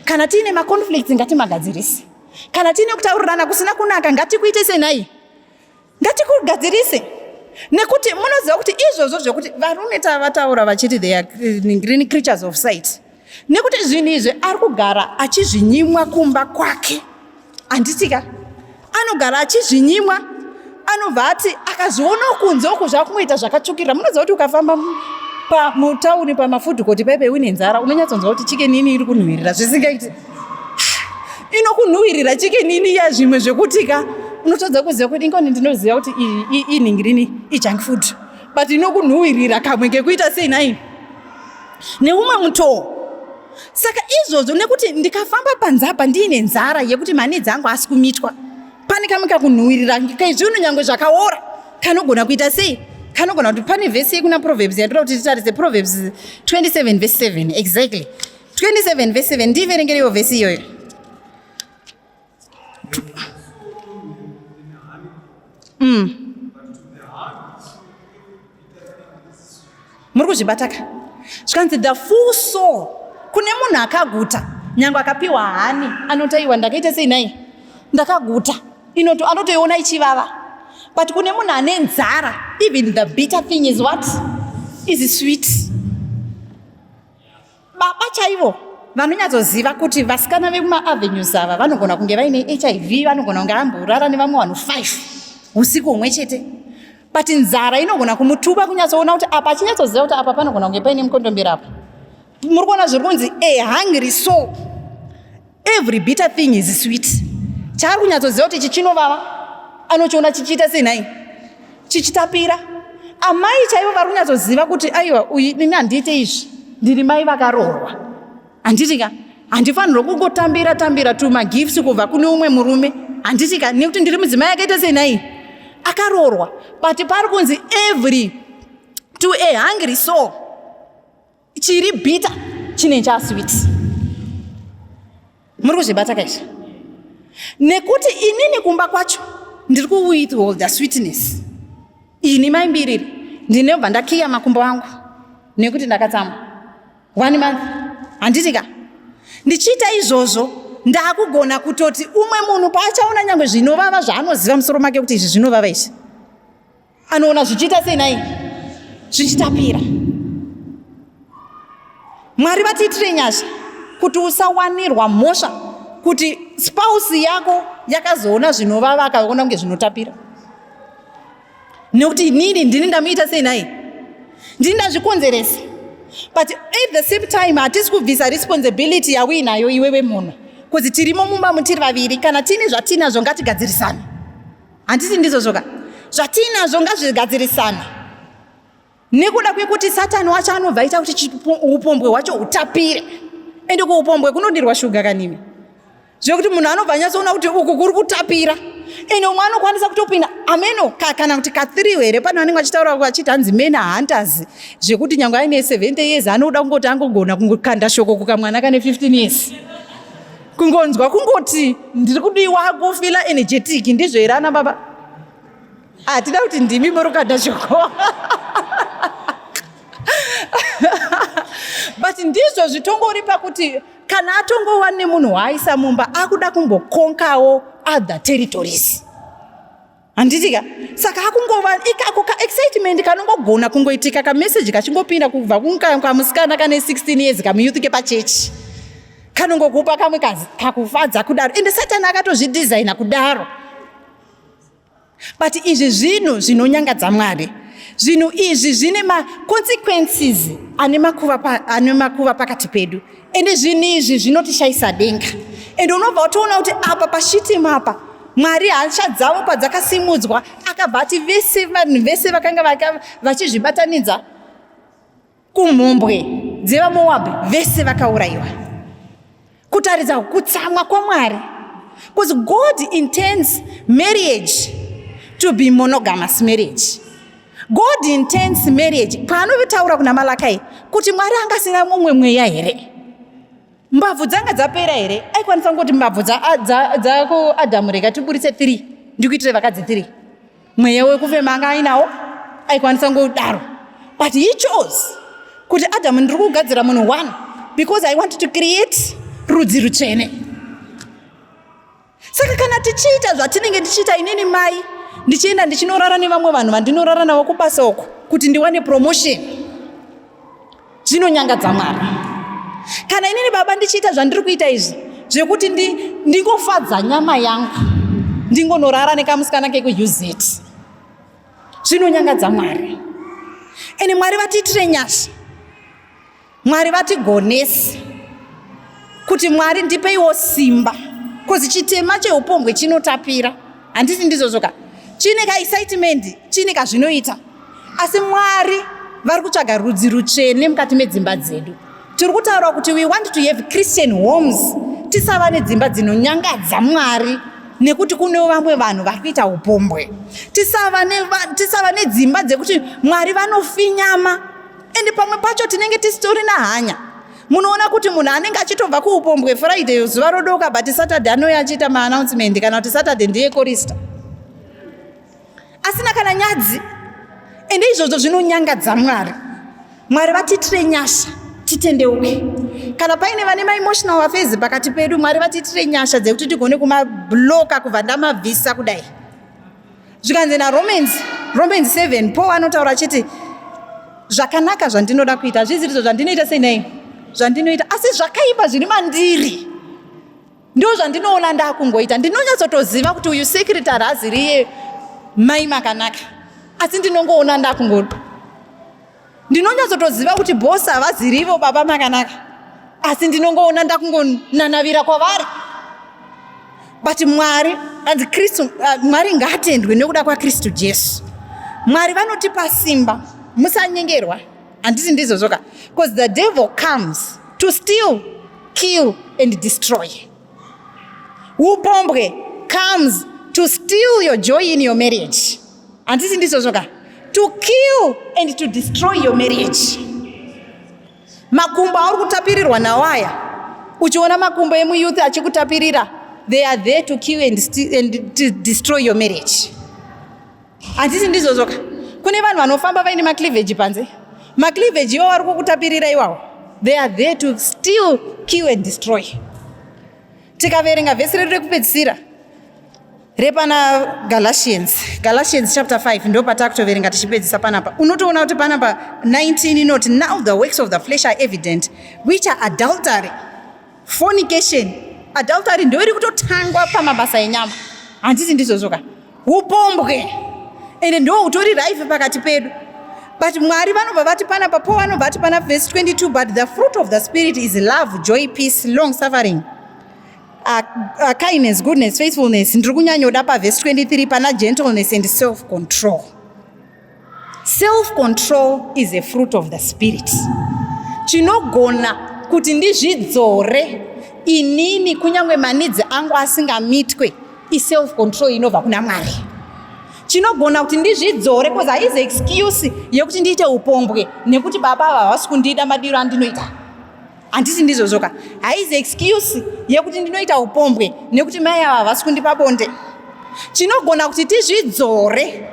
Kana tiine maconflicts, ngatimagadzirise. Kana tiine kutaurirana kusina kunaka, ngatikuite senai, ngatikugadzirise. Nekuti munoziva kuti izvozvo zvekuti varume tavataura vachiti they are green creatures of sight, nekuti zvinhu izvi ari kugara achizvinyimwa kumba kwake, handitika? Anogara achizvinyimwa, anobva ati akazviona kunze uku zvakungoita zvakatsvukirira. Munoziva kuti ukafamba mutauni pamafood court paipe uine nzara, unonyatsonzwa kuti Chicken Inn iri kunhuhwirira zvisingaiti, inokunhuhwirira Chicken Inn iya, zvimwe zvekutika unotadza kuziva kuti ingoni ndinoziva kuti inhingirini, ijunk food, but inokunhuhwirira kamwe kekuita sei nai neumwe mutoo. Saka izvozvo, nekuti ndikafamba panze apa ndiine nzara yekuti maneeds angu asi kumitwa, pane kamwe kakunhuhwirira kezvinhu nyange zvakaora kanogona kuita sei, kanogona kuti. Pane vhesi yekuna Proverbs yandoda kuti titarise, Proverbs 27 verse 7, exactly 27 verse 7. Ndiverengereiwo vhesi iyoyo. Muri kuzvibataka? Zvikanzi the full soul. Kune munhu akaguta, nyange akapiwa hani, anotaiwa ndakaita sei nhai? Ndakaguta. Inoto anotoiona ichivava. But kune munhu ane nzara, even the bitter thing is what? Is sweet. Baba chaivo vanonyatsoziva kuti vasikana vemumaavenues ava vanogona kunge vaine hiv, vanogona kunge amborara nevamwe vanhu 5 usiku humwe chete, but nzara inogona kumutuba kunyatsoona kuti apa, achinyatsoziva kuti apa panogona kunge paine mukondombera apa. Muri kuona zviri kunzi a hungry soul, every bitter thing is sweet. Chaari kunyatsoziva kuti ichi chinovava, anochiona chichiita sei nhai? Chichitapira. Amai chaivo vari kunyatsoziva kuti aiwa, uyu ini handiite izvi, ndiri mai vakaroorwa, handiti ka? Handifanirwa kungotambira tambira tumagifts kubva kune umwe murume, handiti ka? Nekuti ndiri mudzimai akaita sei nhai? Akaroorwa. But pari kunzi every to a hungry soul, chiri bitter chine chasweet. Muri kuzvibata kaizvi? Nekuti inini kumba kwacho ndiri kuwithholda sweetness. Ini maimbiriri ndinobva ndakiya makumbo angu nekuti ndakatsamwa one month, handiti ka? Ndichiita izvozvo, ndaakugona kutoti umwe munhu paachaona nyange zvinovava zvaanoziva musoro make kuti izvi zvinovava izvi, anoona zvichiita sei nhai? Zvichitapira. Mwari vatiitire nyasha kuti usawanirwa mhosva kuti spouse yako yakazoona zvinovava akaona kunge zvinotapira, nekuti inini ndini ndamuita sei nhai? Ndini ndazvikonzeresa. But at the same time hatisi kubvisa responsibility yauinayo iwewe munhu, kuti tirimo mumba mutiri vaviri. Kana tiine zvatinazvo, ngatigadzirisane, handiti ndizvozvoka? Zvatinazvo ngazvigadzirisane, nekuda kwekuti Satani wacho anobva aita kuti upombwe hwacho hutapire. Ende kuupombwe kunodirwa shuga kanimi, zvekuti munhu anobva anyatsoona kuti uku kuri kutapira. Ende umwe anokwanisa kutopinda ameno kana kuti ka3 here. Pane vanenge vachitaura vachiti hanzi men hunters, zvekuti nyange aine 70 years anoda kungoti angogona kungokanda shoko kukamwana kane 15 years, kungonzwa kungoti ndiri kudiwa, kufeela energetic. Ndizvo here, ana baba? Hatida kuti ndimi muri kukanda shoko, but ndizvo zvitongori pakuti kana atongova nemunhu waaisa mumba, akuda kumboconquerawo other territories, handiti ka? Saka akungova ikako kaexcitement kanongogona kungoitika, kameseji kachingopinda kubva kamusikana kane 16 years, kamuyouth kepachechi, kanongokupa kamwe kakufadza kudaro. Ende Satani akatozvidhizaina kudaro. But izvi zvinhu zvinonyangadza Mwari. Zvinhu izvi zvine maconsequences ane makuva pakati pedu. Ende zvinhu izvi zvinotishayisa denga. Ende unobva watoona kuti apa paShitimu apa, Mwari hasha dzavo padzakasimudzwa, akabva ati vese vanhu vese vakanga vachizvibatanidza kumhombwe dzevaMoabhi vese vakaurayiwa, kutaridza kutsamwa kwaMwari, because God intends marriage to be monogamous marriage. God intends marriage. Paanotaura kuna Malakai kuti Mwari angasina mumwe mweya here? Mbabvu dzanga dzapera here? Aikwanisa kungoti mbabvu dzakuAdhamu rega tiburitse 3, ndikuitire vakadzi 3. Mweya wekufema anga ainawo, aikwanisa ngodaro, but he chose kuti Adhamu ndiri kugadzira munhu one because I want to create rudzi rutsvene. Saka kana tichiita zvatinenge tichiita, inini mai ndichienda ndichinorara nevamwe vanhu vandinorara navo kubasa uko kuti ndiwane promotion, zvinonyangadza Mwari. Kana inini baba ndichiita zvandiri kuita izvi zvekuti ndingofadza nyama yangu, ndingonorara nekamusikana kekuUZ, zvinonyangadza Mwari. Ende Mwari vatiitire nyasha, Mwari vatigonesi kuti Mwari ndipeiwo simba, because chitema cheupombwe chinotapira, handiti ndizvozvoka? Chine kaexcitement, chine kazvinoita. Asi Mwari vari kutsvaga rudzi rutsvene mukati medzimba dzedu. Tiri kutaura kuti we want to have Christian homes. Tisava nedzimba dzinonyangadza Mwari nekuti kune vamwe vanhu vari kuita upombwe. Tisava nedzimba dzekuti Mwari vanofinyama. Ende pamwe pacho tinenge tisitorina hanya. Munoona kuti munhu anenge achitobva kuupombwe Friday zuva rodoka, but Saturday anouya achiita maannouncement, kana kuti Saturday ndiye chorister, asina kana nyadzi. Ende izvozvo zvinonyangadza Mwari. Mwari vatiitire nyasha. Titendeuke. Kana paine vane maemotional affairs pakati pedu, Mwari vatiitire nyasha dzekuti tigone kumabloka kubva ndamabvisa kudai. Zvikanzi naRomans, Romans 7, Paul anotaura achiti zvakanaka zvandinoda kuita hazvisirizvo zvandinoita sei nei zvandinoita, asi zvakaipa zviri mandiri ndo zvandinoona ndakungoita. Ndinonyatsotoziva kuti uyu secretary haziriye mai Makanaka, asi ndinongoona ndakungo ndinonyatsotoziva kuti boss havazirivo baba Makanaka, asi ndinongoona ndakungonanavira kwavari. But Mwari anzi Kristu, Mwari ngaatendwe nekuda kwaKristu Jesu. Mwari vanotipa simba. Musanyengerwa, handiti ndizvozvoka? Because the devil comes to steal, kill and destroy. Upombwe comes to steal your joy in your marriage, handiti ndizvozvoka? To kill and to destroy your marriage. Makumbo auri kutapirirwa nawo aya, uchiona makumbo emuyouth achikutapirira, they are there to kill and to destroy your marriage, handiti ndizvozvoka? Kune vanhu vanofamba vaine macleavage panze. Macleavage iwo vari kukutapirira iwawo, they are there to steal, kill and destroy. Tikaverenga vhesi redu rekupedzisira repana Galatians, Galatians chapter 5, ndo patakutoverenga tichipedzisa panapa. Unotoona kuti panapa 19 inoti, "Now the works of the flesh are evident, which are adultery, fornication." Adultery ndo iri kutotangwa pamabasa enyama, handiti ndizvozvoka? Upombwe, ende ndo utori rife pakati pedu. But Mwari vanobva vati panapa, Paul vanobva vati pana verse 22, "But the fruit of the Spirit is love, joy, peace, long suffering, kindness, goodness, faithfulness." Ndiri kunyanyoda pavhesi 23 pana gentleness and self control. Self control is a fruit of the Spirit. Chinogona kuti ndizvidzore inini kunyange maneeds angu asingamitwe iself control inobva kuna Mwari. Chinogona kuti ndizvidzore, because haizi excuse yekuti ndiite upombwe nekuti baba ava havasi kundida madiro andinoita, handiti ndizvozvoka? Haizi excuse yekuti ndinoita upombwe nekuti mai ava havasi kundipa bonde. Chinogona kuti tizvidzore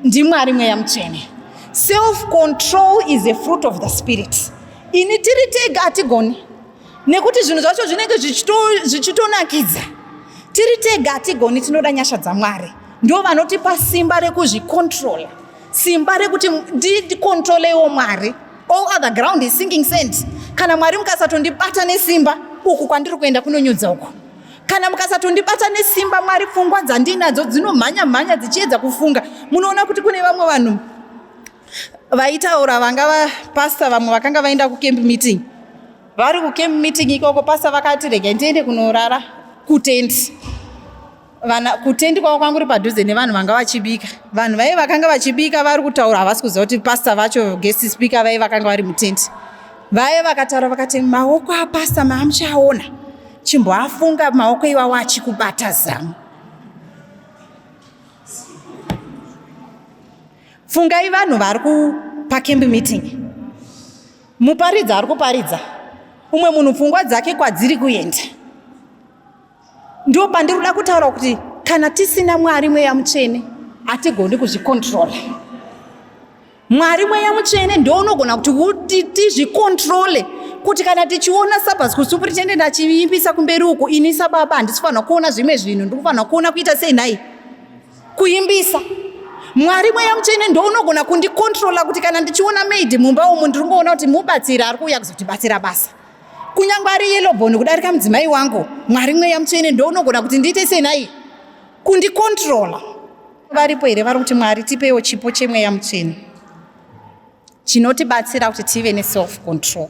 ndiMwari Mweya Mutsvene. Self control is a fruit of the Spirit. Ini tiri tega hatigoni, nekuti zvinhu zvacho zvinenge zvichitonakidza. Tiri tega hatigoni, tinoda nyasha dzaMwari. Ndo vanotipa simba rekuzvicontrola, simba rekuti ndicontrolewo Mwari. All other ground is sinking sand. Kana Mwari mukasatondibata nesimba, uku kwandiri kuenda kunonyudza uku. Kana mukasatondibata nesimba Mwari, pfungwa dzandinadzo dzinomhanya mhanya dzichiedza kufunga. Munoona kuti kune vamwe vanhu vaitaura, vanga vapasta vamwe vakanga vaenda kucamp meeting. Vari kucamp meeting ikoko, pasta vakati, "Regai ndiende kunorara kutendi." Vana kutendi kwavo kwangu uri padhuze nevanhu vanga vachibika. Vanhu vai vakanga vachibika vari kutaura, havasi kuziva kuti pasta vacho, guest speaker, vai vakanga vari mutendi. Vaive vakataura vakati, "Maoko apasta maamuchaona, chimboafunga maoko iwawo achikubata zamu. Fungai vanhu vari kupacamp meeting, muparidza ari kuparidza, umwe munhu pfungwa dzake kwadziri kuenda." Ndo pandiri kuda kutaura kuti kana tisina Mwari Mweya Mutsvene, hatigoni kuzvicontrola. Mwari Mweya Mutsvene ndo unogona kuti tizvicontrole, kuti kana tichiona Sabbath school superintendent achiimbisa kumberi uku, ini sababa handisi kufanira kuona zvimwe zvinhu, ndiri kufanira kuona kuita sei nhai? Kuimbisa. Mwari Mweya Mutsvene ndo unogona kundicontrola kuti kana ndichiona maid mumba umu, ndiri kungoona kuti mubatsiri ari kuuya kuzotibatsira basa, kunyange ari yellowbone kudarika mudzimai wangu. Mwari Mweya Mutsvene ndo unogona kuti ndiite sei nhai? Kundicontrola. Varipo here vari kuti, "Mwari, tipewo chipo cheMweya Mutsvene chinotibatsira kuti tive neself control,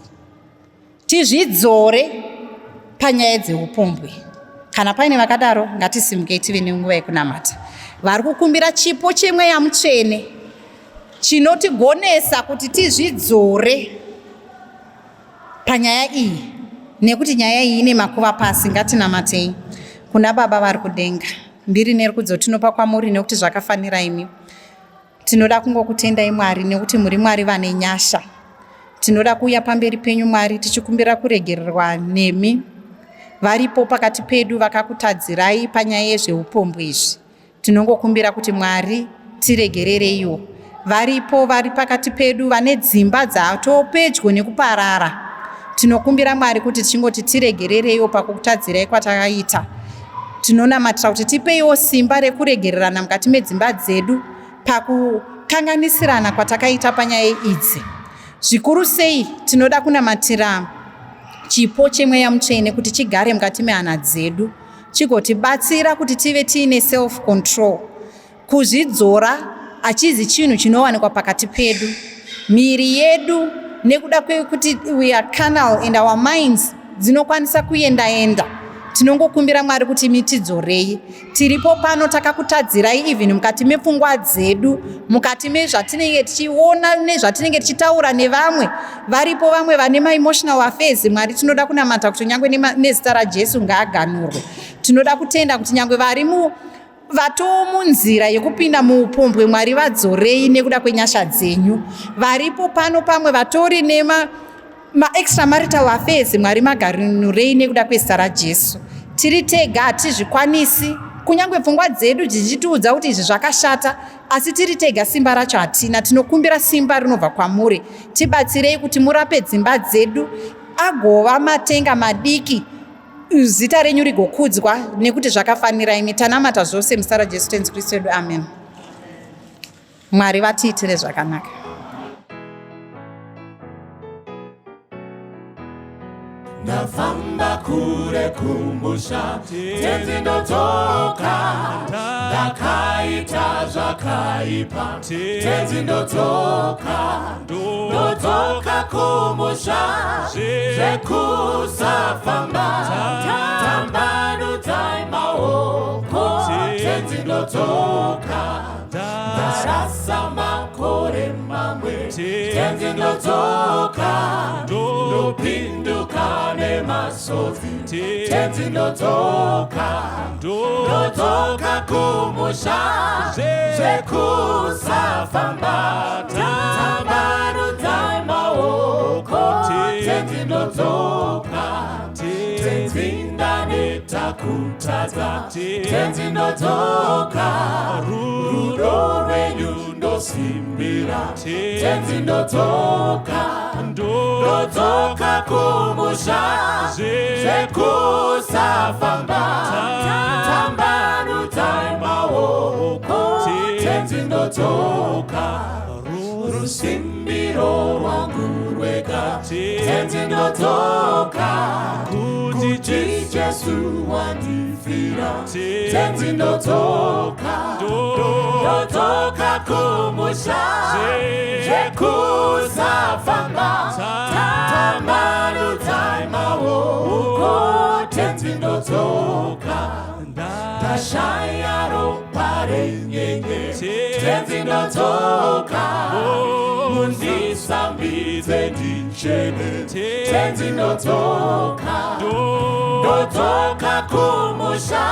tizvidzore panyaya dzeupombwe"? Kana paine vakadaro, ngatisimukei tive nenguva yekunamata. Vari kukumbira chipo cheMweya Mutsvene chinotigonesa kuti tizvidzore panyaya iyi, nekuti nyaya iyi ine makuva pasi. Ngatinamatei kuna Baba vari kudenga. Mbiri nerukudzo tinopa kwamuri nekuti zvakafanira imi. Tinoda kungokutendai Mwari, nekuti muri Mwari vane nyasha. Tinoda kuuya pamberi penyu Mwari, tichikumbira kuregererwa nemi. Varipo pakati pedu vakakutadzirai panyaya yezveupombwe izvi, tinongokumbira kuti Mwari tiregerereiwo. Varipo vari pakati pedu vane dzimba dzatopedyo nekuparara. Tinokumbira Mwari kuti tichingoti tiregerereiwo pakukutadzirai kwatakaita. Tinonamatira kuti tipeiwo simba rekuregererana mukati medzimba dzedu pakukanganisirana kwatakaita panyaya idzi. Zvikuru sei tinoda kunamatira chipo chemweya mutsvene kuti chigare mukati mehana dzedu chigotibatsira kuti tive tiine self control. Kuzvidzora hachizi chinhu chinowanikwa pakati pedu. Miri yedu nekuda kwekuti we are carnal and our minds dzinokwanisa kuenda-enda. Tinongokumbira Mwari kuti imi tidzorei. Tiripo pano takakutadzirai even mukati mepfungwa dzedu, mukati mezvatinenge tichiona nezvatinenge tichitaura nevamwe. Varipo vamwe vane maemotional affairs. Mwari tinoda kunamata kuti nyangwe nezita raJesu ngaaganurwe. Tinoda kutenda kuti nyangwe vari mu vatoo munzira yekupinda muupombwe Mwari vadzorei nekuda kwenyasha dzenyu. Varipo pano pamwe vatori nema maextramarital affairs Mwari magarinurei nekuda kwezita raJesu. Tiri tega hatizvikwanisi kunyange pfungwa dzedu dzichitiudza kuti izvi zvakashata asi tiri tega simba racho hatina. Tinokumbira simba rinobva kwamuri, tibatsirei kuti murape dzimba dzedu agova matenga madiki zita renyu rigokudzwa nekuti zvakafanira imi. Tanamata zvose muzita raJesu Tenzi Kristu wedu, amen. Mwari vatiitire zvakanaka. Ndafamba kure kumusha, Tenzi ndodzoka, ndakaita zvakaipa, Tenzi ndodzoka, ndodzoka kumusha, zvekusafamba, tambanudzai maoko, Tenzi ndodzoka, ndarasa makore mamwe, Tenzi ndodzoka, ndopinduka nemasodzi, Tenzi ndodzoka, ndodzoka kumusha, zvekusafamba, tambanudzai maoko, Tenzi ndodzoka, Tenzi ndaneta kutadza, Tenzi ndodzoka, rudo rwenyu ndosimbira, Tenzi ndodzoka, ndodzoka kumusha, zvekusafamba, tambanudzai maoko, Tenzi ndodzoka, rusimbiro rwangu rwega, Tenzi ndodzoka, kuti Jesu wandifira, Tenzi ndodzoka, ndodzoka kumusha, zvekusafamba, tambanudzai maoko, Tenzi ndodzoka, ndashaya ropa renyenye, Tenzi ndodzoka, mundisambidze ndichene, Tenzi ndodzoka, ndodzoka kumusha,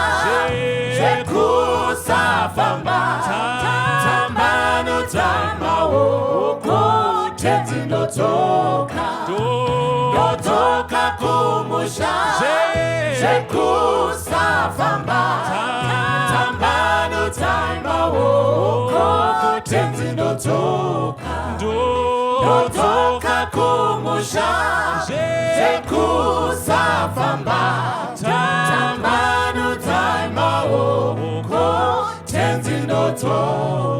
zvekusafamba, tambanudzai maoko, Tenzi ndodzoka, ndodzoka kumusha, zvekusafamba, tambanudzai maoko, Tenzi ndodzoka, ndodzoka kumusha, zvekusafamba, tambanudzai maoko, Tenzi ndodzoka.